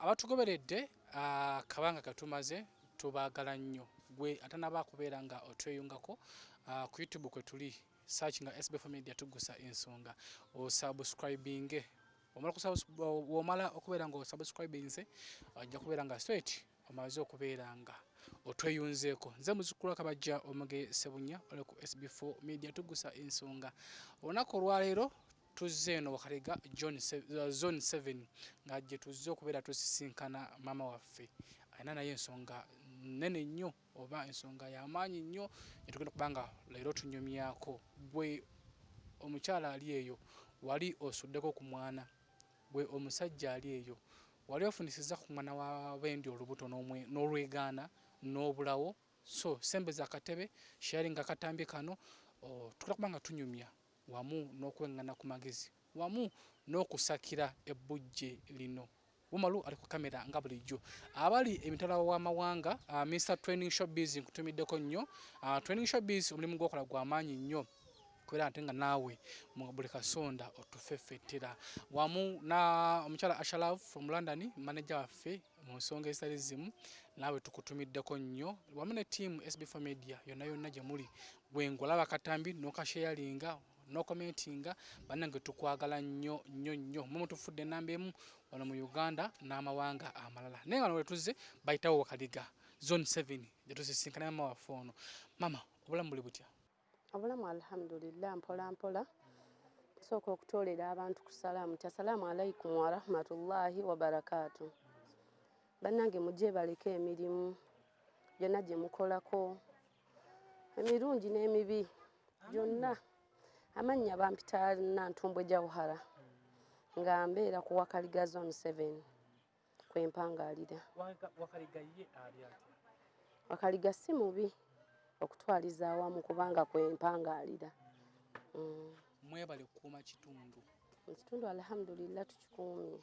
Abatugoberedde kabanga katumaze, tubaagala nnyo. Gwe atanaba kubeera nga otweyungako ku YouTube kwe tuli, search nga SB4 Media tugusa ensonga, osubscribinge. Womala okubeera nga osubscribinze, ojja kubeera nga straight omaze okubeera nga otweyunzeeko. Nze muzukulu Akabajja Omuge Sebunya oli ku SB4 Media tugusa ensonga. Olunaku olwaleero tuzze eno Wakaliga John Zone 7 nga gye tuzze okubeera tusisinkana maama waffe alina naye ensonga nnene nnyo oba ensonga y'amaanyi nnyo gyetugenda okuba nga leero tunyumyako. Gwe omukyala ali eyo wali osuddeko ku mwana, gwe omusajja ali eyo wali ofunisizza ku mwana wa bendi olubuto n'olwegaana n'obulawo. So sembeza akatebe, sharinga akatambi kano, tugenda kuba nga tunyumya wamu n'okweŋŋana ku magezi wamu n'okusakira ebbujje lino. Bumalu ali ku kamera nga bulijjo. Abali emitala w'amawanga, Mr Training Showbiz nkutumiddeko nnyo. Training Showbiz omulimu gw'okola gwa maanyi nnyo, kubeera ate nga naawe mu buli kasonda otufeffettera. Wamu na omukyala Asha Love from London, manager waffe mu nsonga ezitali zimu, naawe tukutumiddeko nnyo wamu ne ttiimu SB4 Media yonna yonna gye muli. Gwe ng'olaba akatambi n'okasharinga n'okomentinga, bannange tukwagala nnyo nnyo nnyo. Mwe mutufudde ennamba emu wano mu Uganda n'amawanga amalala. Naye nga wano tuzze bayitawo Wakaliga Zone 7 gye tusisinkana maama waffe ono. Maama, obulamu buli butya? Obulamu alhamdulillah, mpola mpola. Nsooka okutoolera abantu ku salaamu nti assalaamu alaikum warahmatullahi wabarakaatu. Bannange mujje baleke emirimu gyonna gye mukolako, emirungi n'emibi gyonna. Amannya bampita Nantumbwe Jawhara, nga mbeera ku Wakaliga Zone 7 kwe mpangaalira. Wakaliga ye ali atya? Wakaliga si mubi okutwaliza awamu kubanga kwe mpangaalira. Mwebale kukuuma kitundu. Ekitundu alhamdulillah tukikuumye.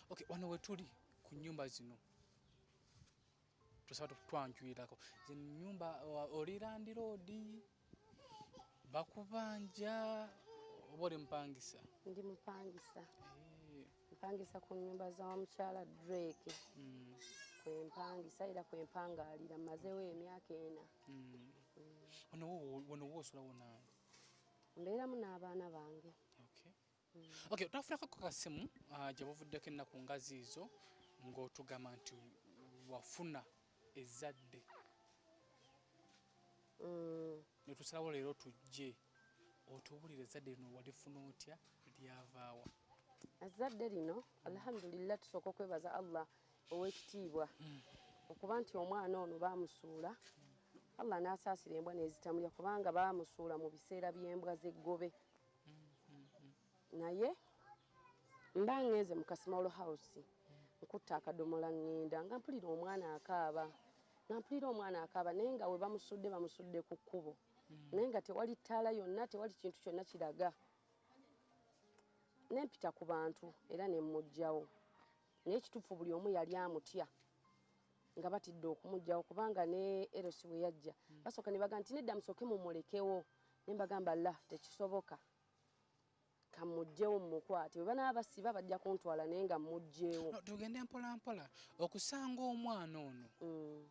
Okay, wano we tuli ku nnyumba zino tusaba twanjulirako zino nnyumba, oli landlord, bakubanja oba oli mupangisa? Ndi mupangisa. Mpangisa ku nnyumba za mukyala Drake. Kwe mpangisa era kwe mpangaalira, mmazeewo emyaka 4. Wano wo osulawo naani? Mbeeramu n'abaana bange. Okay, twafunako ku kasimu gye buvuddeko ennaku nga ziizo ng'otugamba nti wafuna ezzadde. Ne tusalawo leero tujje otubuulire ezzadde lino walifuna otya, lyavaawa? Ezzadde lino alhamdulillah tusooka okwebaza Allah ow'ekitiibwa okuba nti omwana ono baamusuula, Allah n'asaasira embwa n'ezitamulya kubanga baamusuula mu biseera by'embwa z'eggobe. Naye mba ngenze mu Kasimolo House nkutta akadomola ŋŋenda nga mpulira omwana akaaba, nga mpulira omwana akaaba, naye nga we bamusudde bamusudde ku kkubo, naye nga tewali ttaala yonna, tewali kintu kyonna kiraga. Ne mpita ku bantu era ne mmuggyawo, naye ekituufu buli omu yali amutya nga batidde okumuggyawo kubanga ne Eros bwe yajja basooka ne bagamba nti nedda musooke mumulekewo, ne mbagamba la tekisoboka, kamuggyewo mmukwate, bwe banaaba basiba bajja kuntwala naye nga mmuggyewo. No, tugende mpola mpola okusanga omwana ono.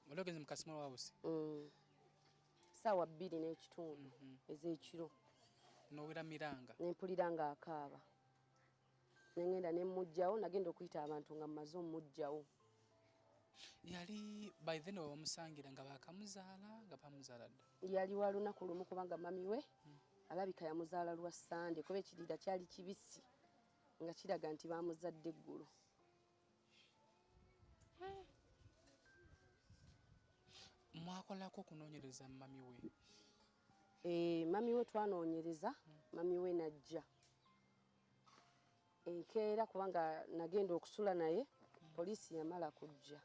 Wali ogenze mu Kasimolo House? Ssaawa 2:30 ez'ekiro. N'owera miranga? Ne mpulira ng'akaaba, ne ŋŋenda ne mmuggyawo, nagenda okuyita abantu nga mmaze ommuggyawo. Yali by then we bamusangira nga baakamuzaala, nga bamuzaala dda? Yali wa lunaku lumu kubanga mami we alabika yamuzaala lwa Ssande, kuba ekirira kyali kibisi nga kiraga nti baamuzadde eggulo. Mwakolako okunoonyereza mami we? Mami we twanoonyereza, mami we n'ajja enkeera kubanga nagenda okusula naye, poliisi yamala kujja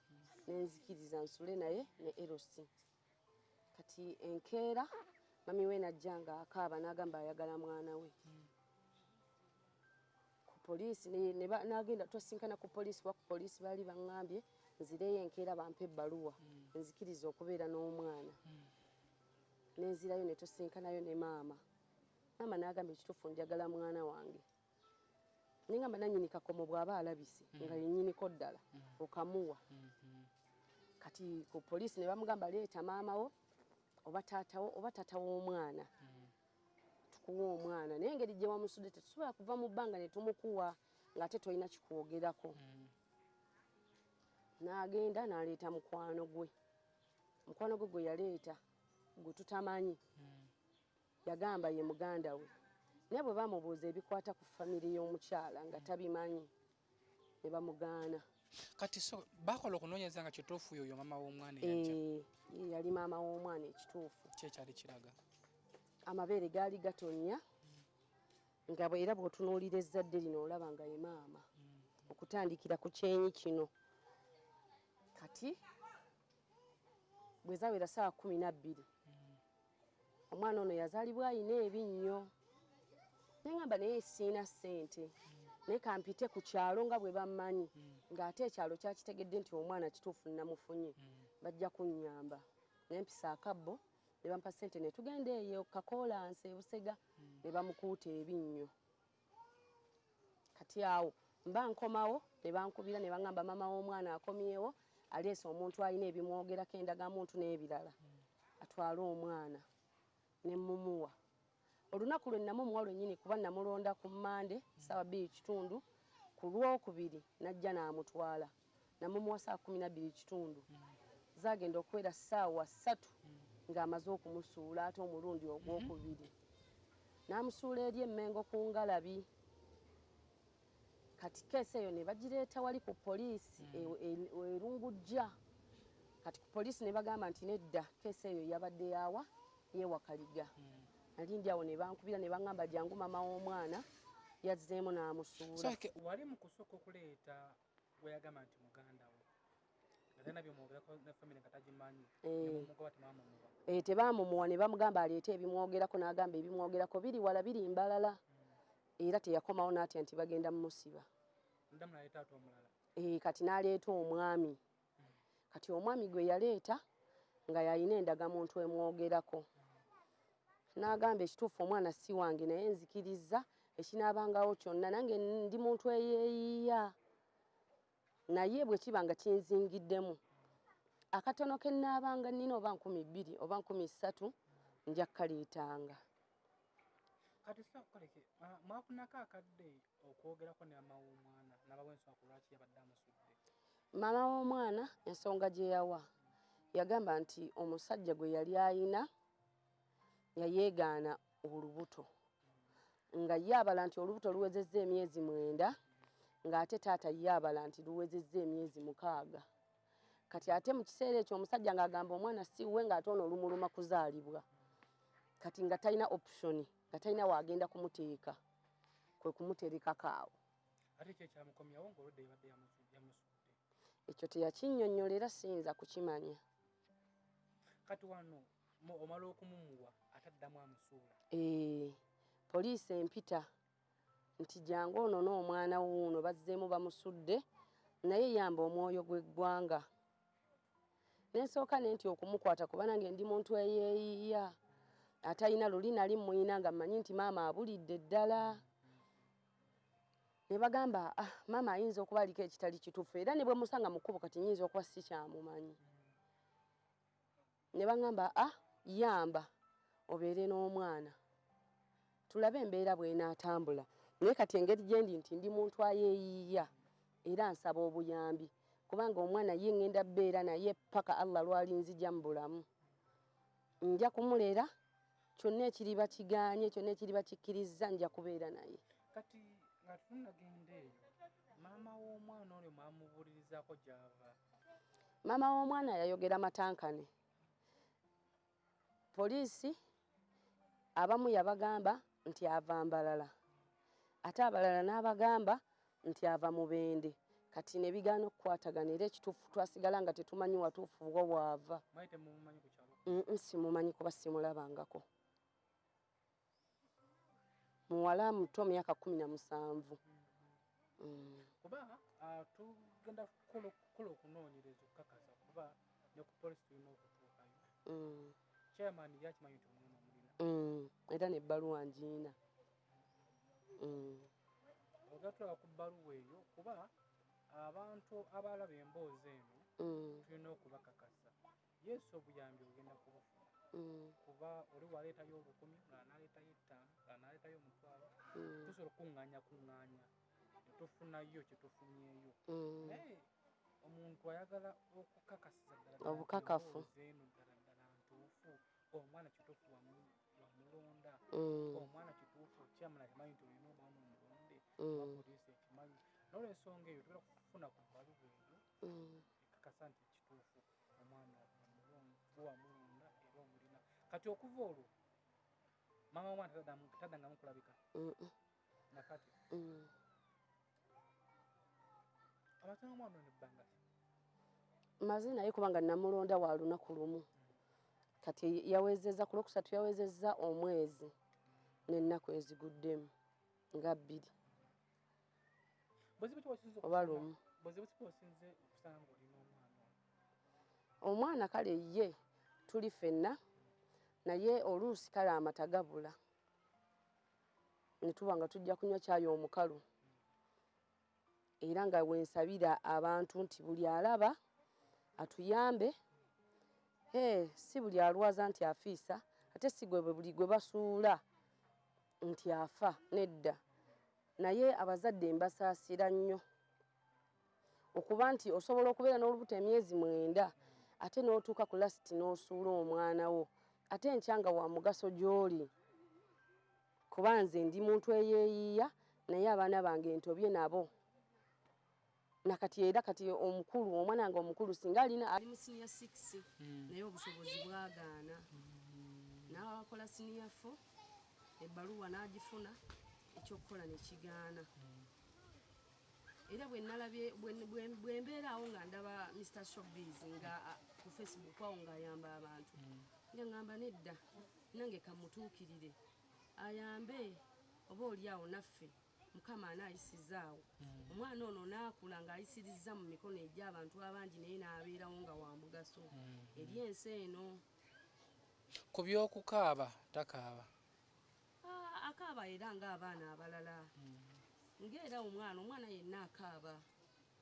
nenzikiriza nsule naye ne Eros. Kati enkeera mami we n'ajja ng'akaaba n'agamba ayagala mwana we. Ku poliisi n'agenda twasinkana ku poliisi, kuba ku poliisi baali baŋŋambye nzireyo enkeera bampe ebbaluwa nzikiriza okubeera n'omwana. Nenzirayo ne tusinkanayo ne maama. Maama n'agamba ekituufu njagala mwana wange. Naye ngamba nannyini kakomo bw'aba alabise nga yennyiniko ddala okamuwa. Kati ku poliisi ne bamugamba leeta maama wo oba taata wo oba taata w'omwana tukuwa omwana, naye engeri gye wamusudde tetusobola kuva mu bbanga ne tumukuwa ng'ate tolina kikwogerako. N'agenda n'aleeta mukwano gwe, mukwano gwe gwe yaleeta gwe tutamanyi, yagamba ye muganda we, naye bwe bamubuuza ebikwata ku famire y'omukyala nga tabimanyi ne bamugaana. Kati so bakola okunoonyereza nga kituufu yoyo maama w'omwana eyajja? Ye yali maama w'omwana ekituufu. Ki ekyali kiraga? Amabeere gaali gatonnya nga era bw'otunuulira ezzadde lino olaba nga ye maama okutandikira ku kyenyi kino. Kati bwe zawera ssaawa 12 omwana ono yazaalibwa ayina ebinnyo, ne ŋŋamba naye siina ssente naye kampite ku kyalo nga bwe bammanyi, ng'ate ekyalo kyakitegedde nti omwana kituufu namufunye, bajja kunnyamba. Ne mpisa akabbo ne bampa ssente ne tugenda eyo Kakoolansi e Busega ne bamukuuta ebinnyo. Kati awo mba nkomawo ne bankubira ne baŋŋamba maama w'omwana akomyewo, aleese omuntu alina ebimwogerako endagamuntu n'ebirala atwale omwana, ne mmumuwa. Olunaku lwe namumuwa lwennyini kuba namulonda ku Mmande ssaawa 2:15, ku Lwokubiri n'ajja n'amutwala, namumuwa ssaawa 12:15, zaagenda okuwera ssaawa 3 ng'amaze okumusuula ate omulundi ogwokubiri n'amusuula eri Emmengo ku Ngalabi. Kati keesi eyo ne bagireeta wali ku poliisi Erungujja. Kati ku poliisi ne bagamba nti nedda, keesi eyo yabadde yawa yeewakaliga. Nali ndi awo ne bankubira ne baŋŋamba jangu maama w'omwana yazzeemu n'amusuula. Wali mu kusooka okuleeta gwe yagamba nti muganda wo nga talina byemwogerako ne famire nga tagimanyi, nemugoba temwamumuwa? Tebaamumuwa, ne bamugamba aleete ebimwogerako, n'agamba ebimwogerako biri wala biri mbalala, era teyakomawo n'atya nti bagenda mumusiba. Ndamu n'aleeta ate omulala. Kati n'aleeta omwami. Kati omwami gwe yaleeta nga yalina endagamuntu emwogerako, n'agamba ekituufu omwana si wange naye nzikiriza ekinaabangawo kyonna, nange ndi muntu eyeeyiiya, naye bwe kiba nga kinzingiddemu akatono ke nnaabanga nnina oba 2000 oba 3000 nja kkaleetanga. Kati sokoleke mwafunako akadde okwogerako ne maama w'omwana n'abawa ensonga ku lwaki yabadde amusudde? Maama w'omwana ensonga gye yawa yagamba nti omusajja gwe yali ayina yayeegaana olubuto, nga ye abala nti olubuto luwezezza emyezi 9, ng'ate taata ye abala nti luwezezza emyezi 6. Kati ate mu kiseera ekyo omusajja ng'agamba omwana si wuwe, ng'ate ono olumuluma kuzaalibwa, kati nga talina option, nga talina waagenda kumuteeka, kwe kumuterekako awo. Ate ki ekyamukomyawo ng'olwedde yabadde yamusudde? Ekyo teyakinnyonnyola era siyinza kukimanya. Kati wano omala okumumuwa ate addamu amusuula? Poliisi empita nti jangu ono n'omwana wuuno bazzeemu bamusudde, naye yamba omwoyo gw'eggwanga. Nensooka ne nti okumukwata kuba nange ndi muntu eyeeyiiya atalina luli nali mmuyina nga mmanyi nti maama abulidde ddala. Ne bagamba maama ayinza okuba aliko ekitali kituufu, era ne bwe musanga mu kkubo kati nnyinza okuba sikyamumanyi. Ne baŋŋamba yamba obeere n'omwana tulabe embeera bw'enaatambula. Naye kati engeri gye ndi nti ndi muntu ayeeyiiya era nsaba obuyambi, kubanga omwana ye ŋŋenda bbeera naye paka Allah lw'alinzigya mu bulamu. Nja kumulera kyonna ekiriba kigaanye, kyonna ekiriba kikkirizza nja kubeera naye. Kati nga tunnagenda eyo, maama w'omwana oyo mwamubuulirizaako gy'ava? Maama w'omwana yayogera matankane. Poliisi abamu yabagamba nti ava Mbalala, ate abalala n'abagamba nti ava Mubende. Kati ne bigaana okukwatagana era ekituufu twasigala nga tetumanyi watuufu wa waava. Mwali temumumanyi ku kyalo? Simumanyi kuba simulabangako. Muwala muto myaka 17. Kuba tugenda kukola okunoonyereza okukakasa kuba ne ku poliisi tulina okutuukayo. Chairman yakimanyi nti omwana omulina? Era n'ebbaluwa ngiina. Ogatula ku bbaluwa eyo, kuba abantu abalaba emboozi eno tulina okubakakasa. Yesu obuyambi ogenda kubufuna. Kuba oli waleetayo 1,000, mulala n'aleetayo 5, mulala n'aleetayo 500. Tusobola okukuŋŋaanya kuŋŋaanya ne tufunayo kye tufunyeeyo. Naye omuntu ayagala okukakasiza ddala ddala obukakafu emboozi eno ddala ddala ntuufu, omwana kituufu wamulonda, omwana kituufu kyamala kimanyi nti olina omwana omulonde, oba poliisi ekimanyi. N'olwensonga eyo tugenda kufuna ku bbaluwa eyo ekakasa nti kituufu omwana wamulonda era omulina. Kati okuva olwo maama w'omwana taddangamu kulabika nakati. Amaze n'omwana ono ebbanga ki? Maze naye kubanga namulonda wa lunaku lumu. Kati yawezezza ku Lwokusatu, yawezezza omwezi n'ennaku eziguddemu nga 2 oba lumu. Buzibu ki bw'osinze okusanga ng'olina omwana ono? Omwana kale ye tuli ffenna, naye oluusi kale amata gabula ne tuba nga tujja kunywa caayi omukalu, era nga wensabira abantu nti buli alaba atuyambe. Si buli alwaza nti afiisa, ate si gwe buli gwe basuula nti afa, nedda. Naye abazadde mbasaasira nnyo okuba nti osobola okubeera n'olubuto emyezi 9 ate n'otuuka ku lasiti n'osuula omwana wo, ate enkya nga wa mugaso gy'oli. Kuba nze ndi muntu eyeeyiiya, naye abaana bange ntobye nabo. Nakati era kati omukulu, omwana wange omukulu singa alina ali mu senior 6, naye obusobozi bwagaana. N'akola senior 4, ebbaluwa n'agifuna, ekyokukola ne kigaana. Era bwe nalabye, bwe mbeera awo nga ndaba Mr Showbiz nga ku Facebook awo ng'ayamba abantu, nga ŋŋamba nedda, nange kamutuukirire ayambe, oba oli awo naffe Mukama anaayisizaawo. Omwana ono n'akula ng'ayisirizza mu mikono egy'abantu abangi, naye n'abeerawo nga wa mugaso eri ensi eno. Ku by'okukaaba takaaba? Akaaba era ng'abaana abalala. Ng'era omwana yenna akaaba,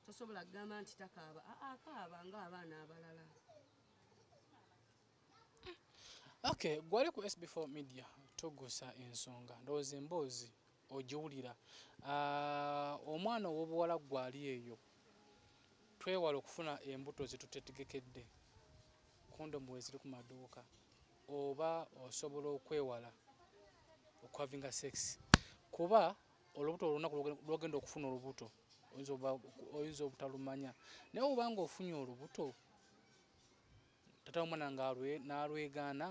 tosobola kugamba nti takaaba, akaaba ng'abaana abalala. Okay, gwali ku SB4 Media tugusa ensonga, ndowooza emboozi ogiwulira. Omwana ow'obuwala gwali eyo, twewala okufuna embuto zetutetegekedde, kondomu we ziri ku maduuka, oba osobola okwewala okuhavinga sex, kuba olubuto olunaku lwogenda okufuna olubuto oyinza obutalumanya. Naye obanga ofunye olubuto tata w'omwana n'alwegaana,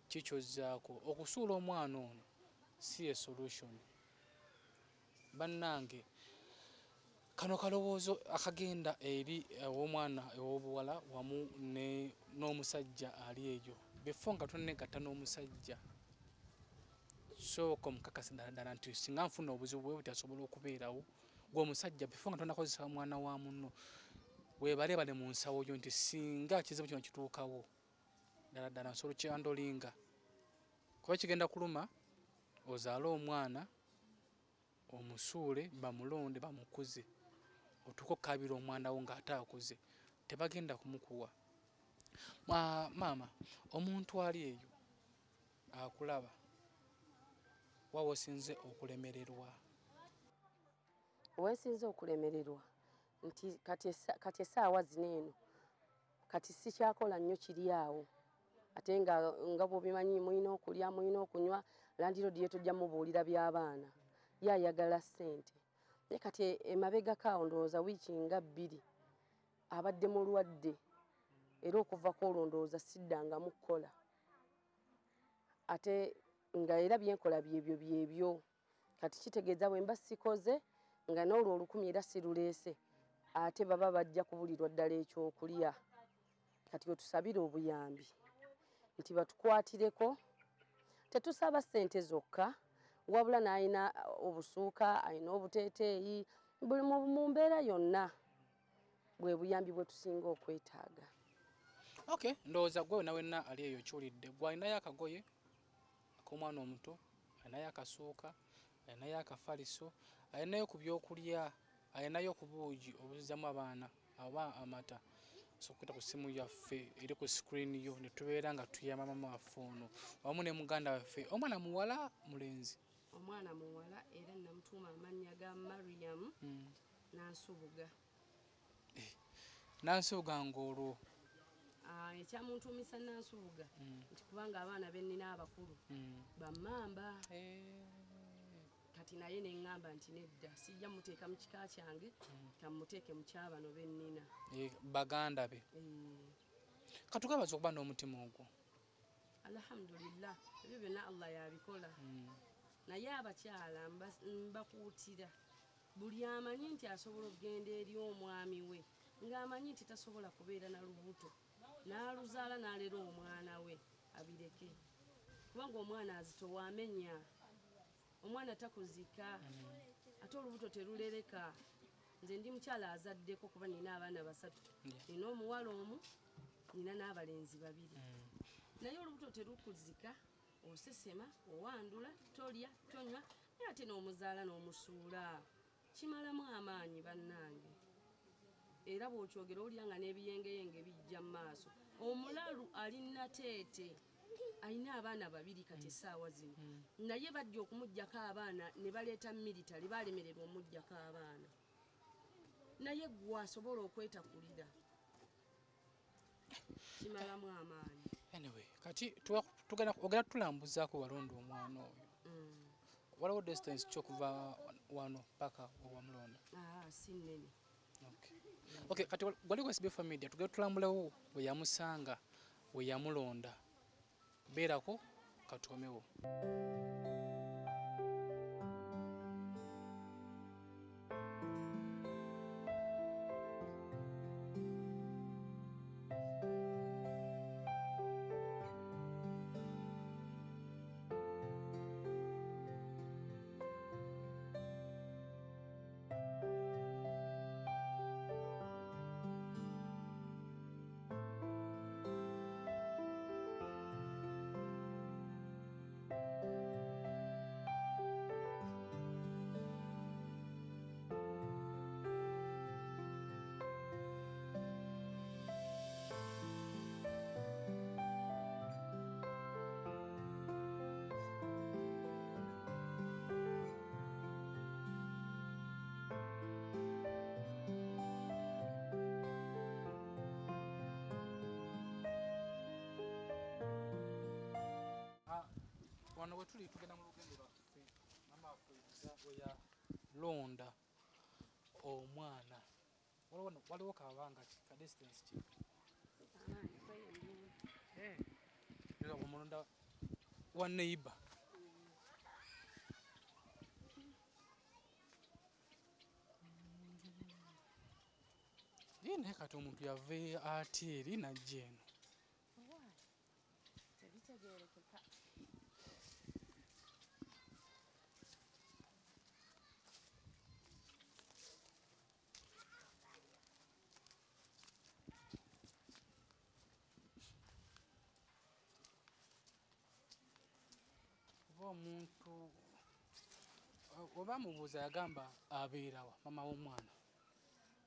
kikyozzaako okusuula omwana ono si ye solution. Bannange, kano kalowoozo akagenda eri ow'omwana ow'obuwala wamu n'omusajja ali eyo. Before nga tonnegatta n'omusajja, sooka omukakasa ddala ddala nti singa nfuna obuzibu bwe buti asobola okubeerawo. Gwe omusajja, before nga tonnakozesa mwana wa munno, weebalebale mu nsawo yo nti singa ekizibu kino kituukawo ddala ddala nsobola okyandolinga. Kuba kigenda kuluma ozaale omwana omusuule, bamulonde bamukuze, otuuke okukaabira omwana wo ng'ate akuze, tebagenda kumukuwa. Maama, omuntu ali eyo akulaba, wa w'osinze okulemererwa? Wensinze okulemererwa nti kati essaawa zino eno kati sikyakola nnyo kiri awo, ate nga bw'obimanyi mulina okulya, mulina okunywa, landiroodi ye tojja mubuulira by'abaana, ye ayagala ssente. Naye kati emabegako awo ndowooza wiiki nga 2 abadde mulwadde, era okuva ku olwo ndowooza siddangamu kukola, ate nga era byenkola byebyo byebyo. Kati kitegeeza bwe mba sikoze nga n'olwo 1000 era siruleese, ate baba bajja kubulirwa ddala ekyokulya. Kati wetusabira obuyambi nti batukwatireko, tetusaba ssente zokka, wabula n'alina obusuuka, alina obuteeteeyi, buli mu mbeera yonna bwe buyambi bwe tusinga okwetaaga. Okay, ndowooza gwe wenna wenna ali eyo okiwulidde. Gwe alinayo akagoye ak'omwana omuto, alinayo akasuuka, alinayo akafaliso, Alinayo ku byokulya, alinayo ku buugi obuzzamu abaana oba amata. So okuyita ku ssimu yaffe eri ku screen yo ne tubeera nga tuyamba maama waffe ono wamu ne muganda waffe. Omwana muwala mulenzi? Omwana muwala, era namutuuma amannya ga Mariam Nansubuga. Nansubuga ng'olwo? Ekyamuntuumisa Nansubuga nti kubanga abaana be nnina abakulu bammamba. Kati naye ne ŋŋamba nti nedda, sijja muteeka mu kika kyange, kamuteeke mu kyabano be nnina. Baganda be. Katukabaza okuba n'omutima ogwo. Alhamdulillah, ebyo byonna Allah yabikola. Naye abakyala mbakuutira, buli amanyi nti asobola okugenda eri omwami we ng'amanyi nti tasobola kubeera na lubuto, n'aluzaala n'alera omwana we, abireke. Kubanga omwana azitowa, amenya, omwana takuzika, ate olubuto terulereka. Nze ndi mukyala azaddeko kuba nina abaana 3. Nina omuwala omu, nina n'abalenzi 2. Naye olubuto terukuzika, osesema, owandula, tolya, tonywa, naye ate n'omuzaala n'omusuula. Kimalamu amaanyi bannange. Era bw'okyogera owulira nga n'ebiyengeyenge bijja mu maaso. Omulalu ali Nateete, alina abaana 2 kati essaawa zino. Naye bajja okumuggyako abaana ne baleeta military, balemererwa omuggyako abaana. Naye ggwe asobola okwetakulira. Kimalamu amaanyi. Anyway, kati ogenda tulambuzaako walonda omwana oyo. Waliwo distance ki okuva wano paka owamulonda? Si nnene. Okay, kati wali ku SB Media tugenda tulambulewo we yamusanga, we yamulonda. Beerako katukomewo. Wano we tuli tugenda mu lugendo lwaffe, maama waffe we yalonda omwana. Waliwo kabanga ki, ka distance ki? Omulonda wa neighbor. Naye kati omuntu yava ate eri n'ajja eno. Tebitegeerekeka. Oba omuntu oba mubuuza yagamba abeera wa mama w'omwana?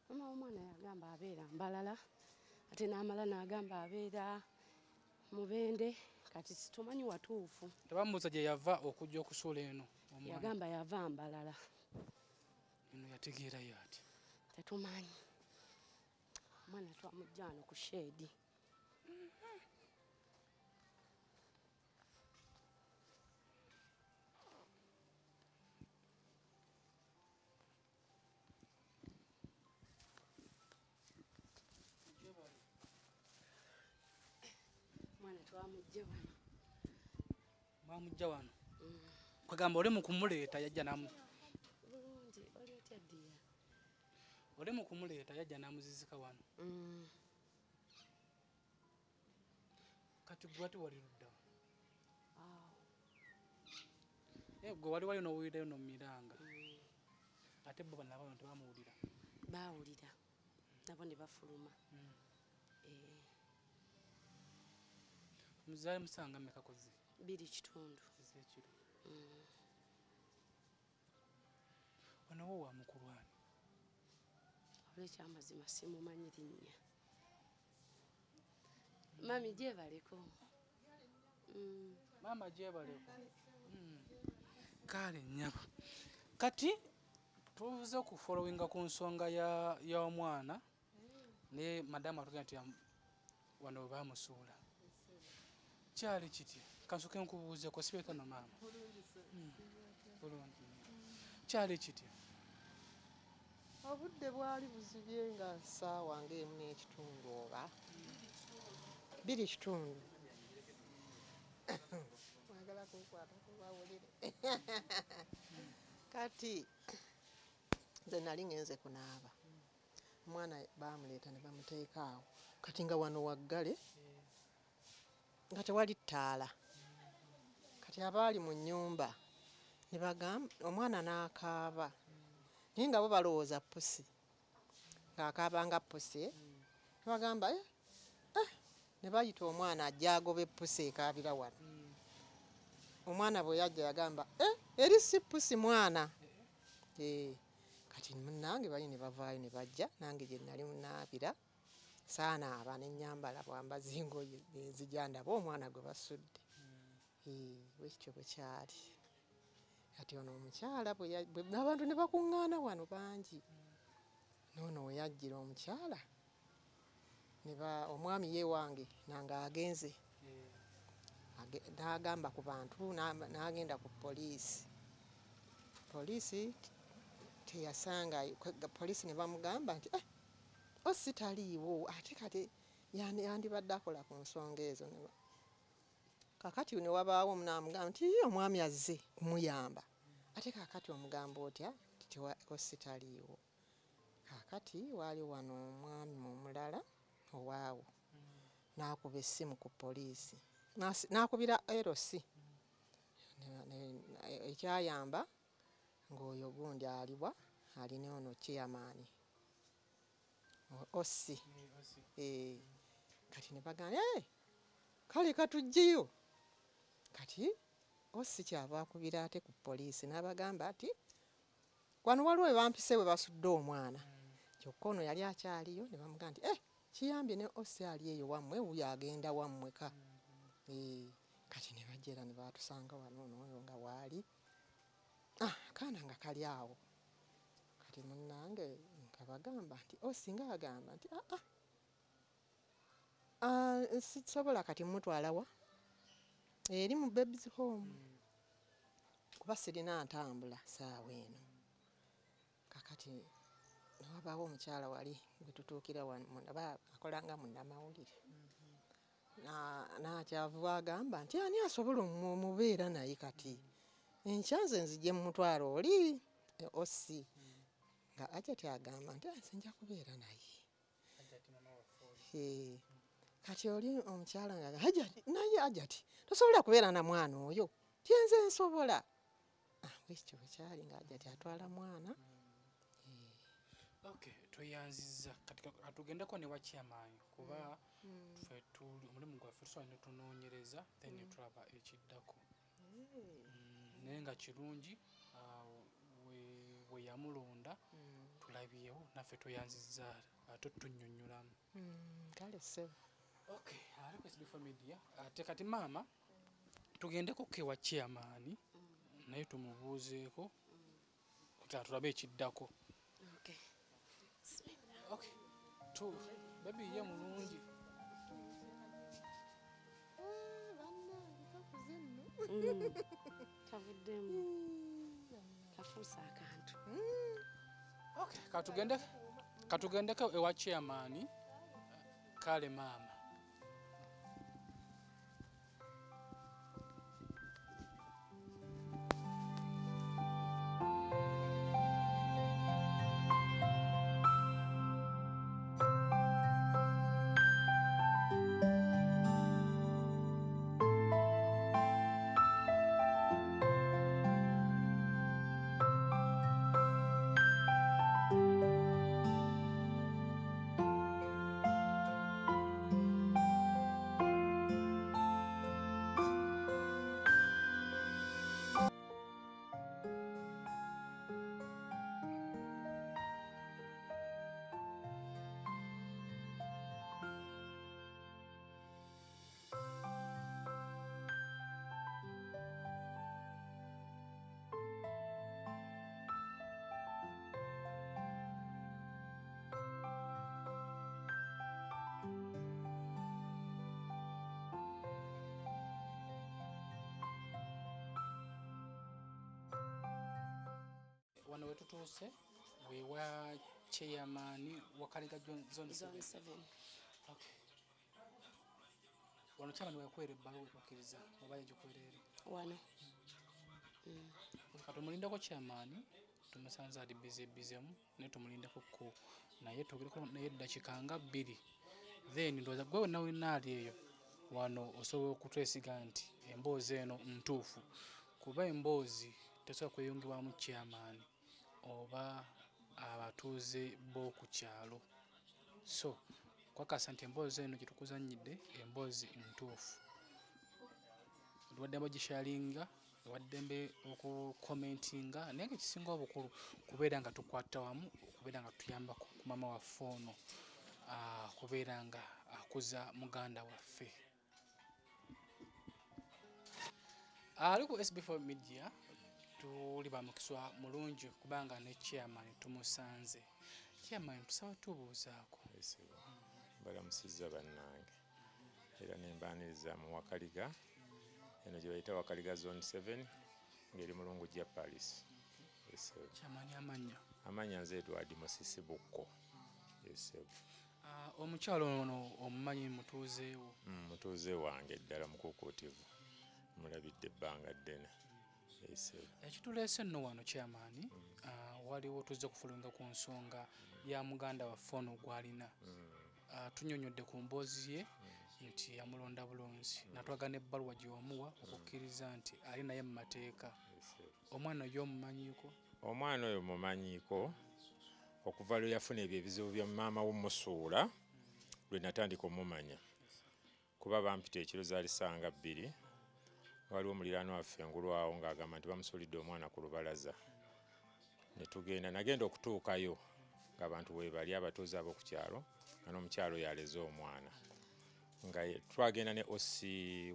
Mama w'omwana yagamba abeera Mbalala, ate n'amala n'agamba abeera Mubende, kati situmanyi watuufu. Tebamubuuza gye yava okujja okusuula eno omwana? Yagamba yava Mbalala. Eno yategeerayo ati? Tetumanyi. Omwana twamugja wano ku sheedi. Mwana twamugja wano. Mwamugja wano? Kwegamba oli mu kumuleeta yajja namu. Bulungi, oli otya ddiya? Oli mu kumuleeta yajja n'amuzizika wano. Kati gwe ate wali ludda wa? Awo. Gwe wali wali n'owulirayo n'omumiranga. Ate bo bano abaana tebamuwulira? Baawulira. Nabo ne bafuluma. Muzaale musanga mmeka ku zi? 2.5. Ez'ekiro. Ono wo wa mukulwani? Olwekyamazima simumanyi linnya. Mami gyebaleko. Maama gyebaleko. Kale nnyabo, kati tuze okufollowinga ku nsonga y'omwana naye madamu atugamba nti wano we bamusuula kyali kiti. Kansooke nkubuuzeeko sibeeko no maama. Bulungi nnyo. Kyali kiti? Obudde bwali buzibye nga ssaawa ng'emu n'ekitundu oba 2 kitundu. Mwagala kunkwata kubawulire. Kati nze nali ngenze kunaaba, omwana baamuleeta ne bamuteeka awo, kati nga wano waggale nga tewali ttaala. Kati abaali mu nnyumba ne bagamba omwana n'akaaba, naye nga bo balowooza pusi, ng'akaaba nga pusi. Ne bagamba ne bayita omwana ajja agoba epusi ekaabira wano. Omwana bwe yajja yagamba eri si pusi mwana. Kati munnange bali ne bavaayo ne bajja, nange gye nali munaabira saanaaba ne nnyambala bwambazi engoye ne nzija ndaba omwana gwe basudde. Bwekityo bwe kyali. Kati ono omukyala abantu ne bakuŋŋaana wano bangi. N'ono we yajjira omukyala omwami ye wange nange agenze n'agamba ku bantu n'agenda ku poliisi. Poliisi teyasanga, poliisi ne bamugamba nti osi taliiwo, ate kati yandibadde akola ku nsonga ezo. Kakati ne wabaawo n'amugamba nti omwami azze kumuyamba, ate kakati omugamba otya nti osi taliiwo. Kakati waali wano omwami omulala owaawo n'akuba essimu ku poliisi, n'akubira LC ekyayamba ng'oyo gundi aliwa alina ono chairman OC. Kati ne bagamba kale katujjeyo. Kati OC kyava akubira ate ku poliisi n'abagamba nti wano waliwo we bampise we basudde omwana, kyokka ono yali akyaliyo. Ne bamugamba nti kiyambye ne OC ali eyo wammwe, wuyo agenda wammwe ka. Kati ne bajja era ne batusanga wano ono oyo nga waali akaana nga kali awo. Kati munnange nga bagamba nti OC nga agamba nti sisobola kati mutwala wa eri mu babies home kuba sirina ntambula saawa eno. Kakati newabaawo omukyala wali gwe tutuukira akola nga munnamawulire, n'akyavu agamba nti ani asobola omubeera naye, kati enkya nze nzije mumutwalo oli OC. Nga Hajjati agamba nti nze nja kubeera naye. Kati oli omukyala nga Hajjati, naye Hajjati tosobola kubeera na mwana oyo, tyenze nsobola. Bwekityo bwe kyali nga Hajjati atwala mwana. Okay, tweyanzizza. Kati atugendeko ne wa chairman kuba ffe omulimu gwaffe tusobola ne tunoonyereza then ne tulaba ekiddako. Naye nga kirungi bwe yamulonda tulabyewo naffe tweyanzizza ate tunnyonnyolamu. Kale ssebo. Okay, ate ku SB4 Media ate kati maama tugendeko ke wa chairman naye tumubuuzeeko tulabe ekiddako. Okay. Okay. Baby ye mulungi. Kavuddemu. Kafuuse akantu. Okay, katugendeko ewa chairman. Kale maama. Wano wetutuuse wewa chairman Wakaliga Zone Zone 7. 7. Okay. Wano chairman weyakwera ebbaluwa ekukkiriza oba yagikwera eri? Wano. Katumulindeko chairman, tumusanze ali busy busymu, naye tumulindeko ko naye twogereko naye eddakiika nga 2, then ndowooza gwe wenna wenna ali eyo wano osobola okutwesiga nti emboozi eno ntuufu, kuba emboozi tesobola kweyungibwamu chairman oba abatuuze b'oku kyalo. So kwakasa nti emboozi eno gye tukuzannyidde emboozi ntuufu. Oli waddembe ogisharinga, waddembe okukomentinga, naye nga ekisinga obukulu kubeera nga tukwata wamu okubeera nga tuyambako ku maama waffe ono, kubeera nga akuza muganda waffe. Ali ku SB4 Media tuli ba mukisa mulungi kubanga ne chairman tumusanze. Chairman, tusaba tubuuzaako. Balamusizza bannange era nembaaniriza mu Wakaliga eno gye bayita Wakaliga Zone 7 ng'eri mu Lungujja Paris. Chairman, amannya? Amannya nze Edward Musisi Bukko. Omukyalo ono omumanyi, mutuuzeewo? Mutuuze wange ddala mukuukuutivu, mulabidde ebbanga ddene. Ekituleese nno wano chairman, waliwo tuzze kufulinga ku nsonga ya muganda waffe ono gw'alina. Tunnyonnyodde ku mboozi ye nti yamulonda bulunzi, natwaga n'ebbaluwa gye wamuwa okukkiriza nti ali naye mu mateeka. Omwana oyo omumanyiiko? Omwana oyo mumanyiiko okuva lwe yafuna ebyo ebizibu bya maama w'omusuula lwe natandika omumanya, kuba bampita ekiro zaali ssaawa 2, waliwo omuliraano waffe engulu awo ng'agamba nti bamusuulidde omwana ku lubalaza. Ne tugenda, nagenda okutuukayo ng'abantu weebali abatuuze ab'oku kyalo nga n'omukyalo oyo aleze omwana. Nga twagenda ne OC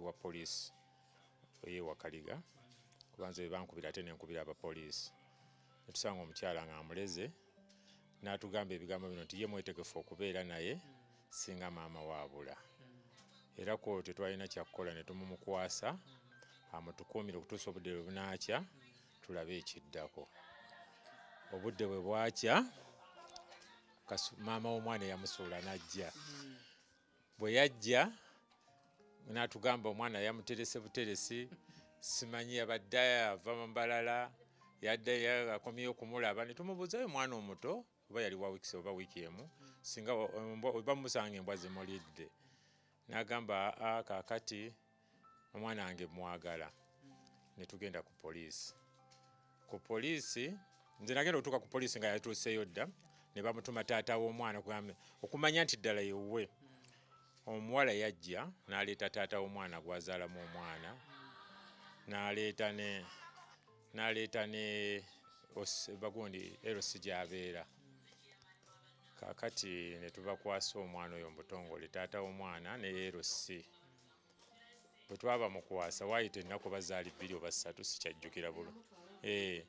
wa poliisi ey'e Wakaliga, kuba nze bwe bankubira ate ne nkubira abapoliisi. Ne tusanga omukyala ng'amuleze, n'atugamba ebigambo bino nti ye mwetegefu okubeera naye singa maama waabula. Era kwo tetwalina kyakukola ne tumumukwasa amutukuumire okutuusa obudde bwe bunaakya tulabe ekiddako. Obudde bwe bwakya, maama w'omwana eyamusuula n'ajja. Bwe yajja n'atugamba omwana yamuterese buteresi, simanyi yabadde ava mu Mbalala, yadde akomyewo okumulaba. Ne tumubuuzayo omwana omuto oba yali wa wiiki oba wiiki emu, singa bamusanga embwa zimulidde. N'agamba aa kaakati omwana wange mwagala. Ne tugenda ku poliisi. Ku poliisi nze nagenda okutuuka ku poliisi nga yatuuseeyo dda, ne bamutuma taata w'omwana okumanya nti ddala yewuwe. Omuwala yajja n'aleeta taata w'omwana gw'azaalamu omwana, n'aleeta ne bagundi LC gy'abeera. Kaakati ne tubakwasa omwana oyo mu butongole, taata w'omwana ne LC. Bwe twabamukwasa waayita ennaku oba zaali 2 oba 3 sikyajjukira bulungi.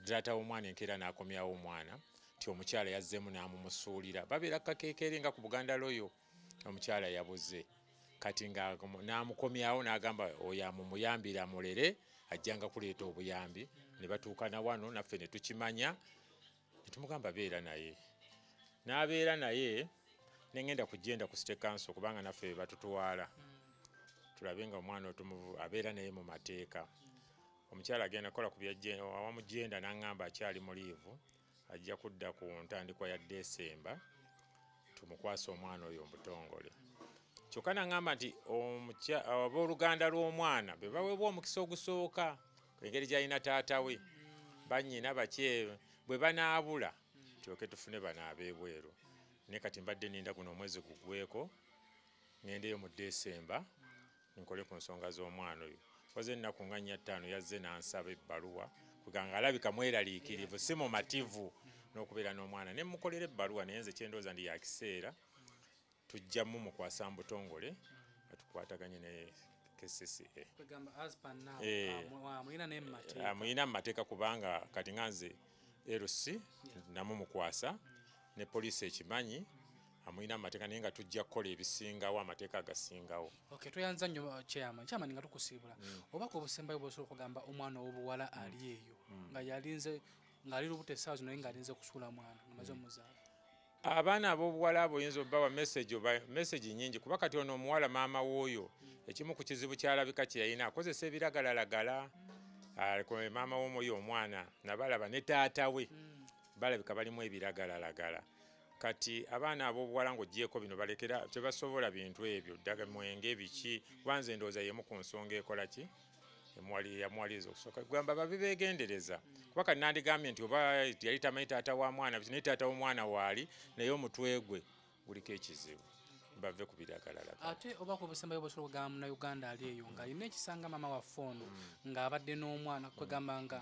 Taata w'omwana enkeera n'akomyawo omwana nti omukyala yazzeemu n'amumusuulira. Babeera ku kakeekeere nga ku Buganda Royal, omukyala yabuze. Kati nga n'amukomyawo n'agamba oyo amumuyambire amulere, ajjanga kuleeta obuyambi. Ne batuuka na wano naffe ne tukimanya, ne tumugamba beera naye. N'abeera naye, ne ŋŋenda ku genda ku City Council kubanga naffe be batutwala. Tulabe nga omwana oyo abeera naye mu mateeka. Omukyala agenda kukola ku bya awamu genda n'aŋŋamba akyali muliivu, ajja kudda ku ntandikwa ya Desemba tumukwase omwana oyo mu butongole. Kyokka n'aŋŋamba nti abooluganda lw'omwana be baweebwa omukisa ogusooka engeri gy'alina taata we, bannyina bakye bwe banaabula tulyoke tufune bano ab'ebweru. Naye kati mbadde nninda guno omwezi guggweeko ŋŋendeyo mu Desemba nkole ku nsonga z'omwana oyo. Waze ennaku nga 4 5 yazze n'ansaba ebbaluwa kuganga alabika mweraliikirivu, si mumativu n'okubeera n'omwana. Ne mmukolera ebbaluwa, naye nze kye ndowooza ndi ya kiseera tujja mumukwasa mu butongole nga tukwataganye ne KCCA. Kwegamba as per now, amuyina ne mu mateeka. Amuyina mu mateeka kubanga kati nga nze LC namumukwasa ne poliisi ekimanyi, amuyina mu mateeka, naye nga tujja kukola ebisingawo, amateeka agasingawo. Okay, tweyanza nnyo chairman. Chairman, nga tukusiibula, obubaka obusembayo bw'osobola okugamba omwana ow'obuwala ali eyo nga yalinze Ng'ali lubuto essaawa zino naye ng'alinze kusuula mwana ng'amaze omuzaala. Abaana ab'obuwala abo oyinza obbawa message oba message nnyingi, kuba kati ono omuwala maama w'oyo ekimu ku kizibu kyalabika kye yalina akozesa ebiragalalagala. Maama w'omwoyo omwana nabalaba ne taata we balabika balimu ebiragalalagala. Kati abaana ab'obuwala ng'oggyeeko bino balekera tebasobola bintu ebyo ddaga mwenge biki, kuba nze ndowooza y'emu ku nsonga ekola ki yamuwaliriza okusooka kugamba babe beegendereza, kuba kati nandigambye nti oba yali tamanyi taata wa mwana, naye taata w'omwana waali naye omutwe gwe guliko ekizibu, bave ku biragalalagala. Ate oba ku busembayo bw'osobola okugamba Munnayuganda ali eyo ng'alina ekisanga maama waffe ono ng'abadde n'omwana, kwegamba nga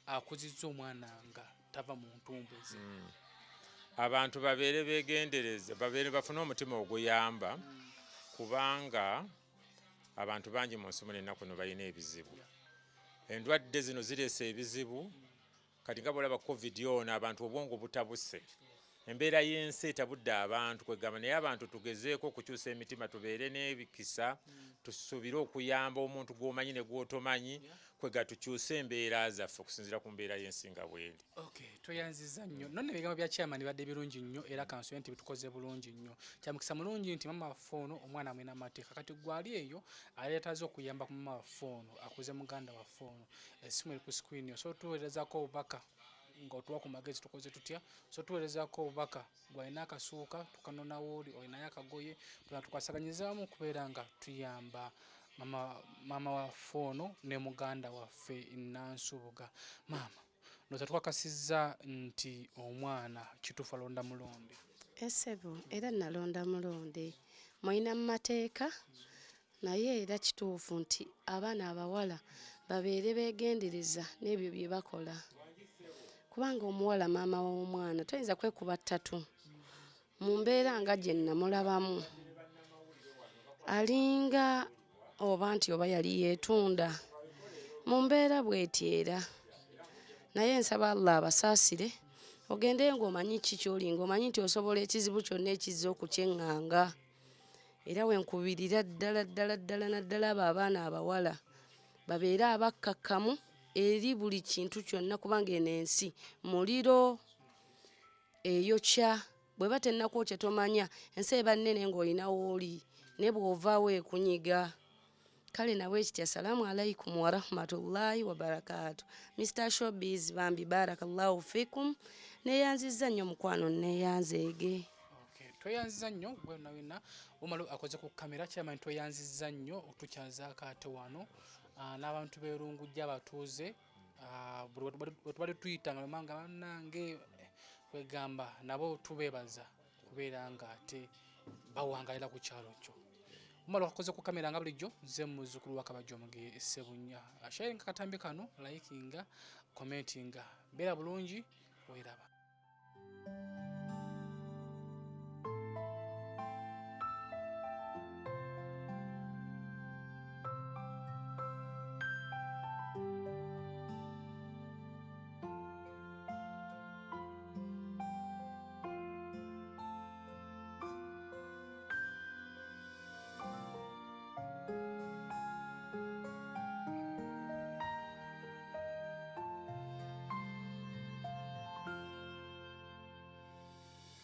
akuzizza omwana nga tava mu ntumbwe ze. Abantu babeere beegendereza, babeere bafune omutima oguyamba, kubanga abantu bangi mu nsi muno ennaku eno balina ebizibu. Endwadde zino zireese ebizibu, kati nga bw'olaba COVID ono abantu obwongo butabuse. Embeera y'ensi etabudde abantu kwegamba, naye abantu tugezeeko okukyusa emitima, tubeere n'ebikisa, tusuubire okuyamba omuntu gw'omanyi ne gw'otomanyi, kwega tukyuse embeera zaffe okusinziira ku mbeera y'ensi nga bw'eri. Okay, tweyanzizza nnyo. Nonna ebigambo bya chairman bibadde birungi nnyo era kansuubire nti bitukoze bulungi nnyo. Kyamukisa mulungi nti maama waffe ono omwana amulina amateeka. Kati gwe ali eyo aleetaze okuyamba ku maama waffe ono akuze muganda waffe ono. Essimu eri ku screen, osobola otuweerezaako obubaka ng'otuwa ku magezi tukoze tutya, osobola otuweerezaako obubaka gw'alina akasuuka tukanona wooli, olinayo akagoye, tuna tukwasaganyizaamu okubeera nga tuyamba maama waffe ono ne muganda waffe Nansubuga. Maama, ndowooza tukakasizza nti omwana kituufu alonda mulonde. Essebo era nalonda mulonde, mulina mu mateeka, naye era kituufu nti abaana abawala babeere beegendereza n'ebyo bye bakola, kubanga omuwala maama w'omwana toyinza kwekuba ttatu mu mbeera nga gye namulabamu, alinga oba nti oba yali yeetunda mu mbeera bw'eti era. Naye nsaba Allah abasaasire, ogende ng'omanyi ki ky'oli, ng'omanyi nti osobola ekizibu kyonna ekizza okukyeŋŋanga. Era we nkubirira ddala ddala ddala naddala abo abaana abawala babeere abakkakkamu eri buli kintu kyonna, kubanga eno ensi muliro eyokya, bw'eba tennakwokya tomanya, ensi eba nnene ng'olina w'oli naye bw'ovaawo ekunyiga. Kale nawe ekitya, assalamu alaikum warahmatullahi wabarakaatu. Mr Showbiz bambi barakallahu fikum, neeyanzizza nnyo mukwano, neeyanzeege. Okay, tweyanzizza nnyo gwe wena Umaru akoze ku kamera, chairman tweyanzizza nnyo otukyazaako ate wano n'abantu b'erungujja abatuuze buli we tubadde tuyita nga bamanga bannange kwegamba nabo tubeebaza kubeera nga ate bawangalira ku kyalo kyo. Umaru akoze ku kamera nga bulijjo, nze muzzukulu wa Kabajja Omugeye Ssebunya. Sharinga katambi kano, likinga, commentinga, beera bulungi, weeraba.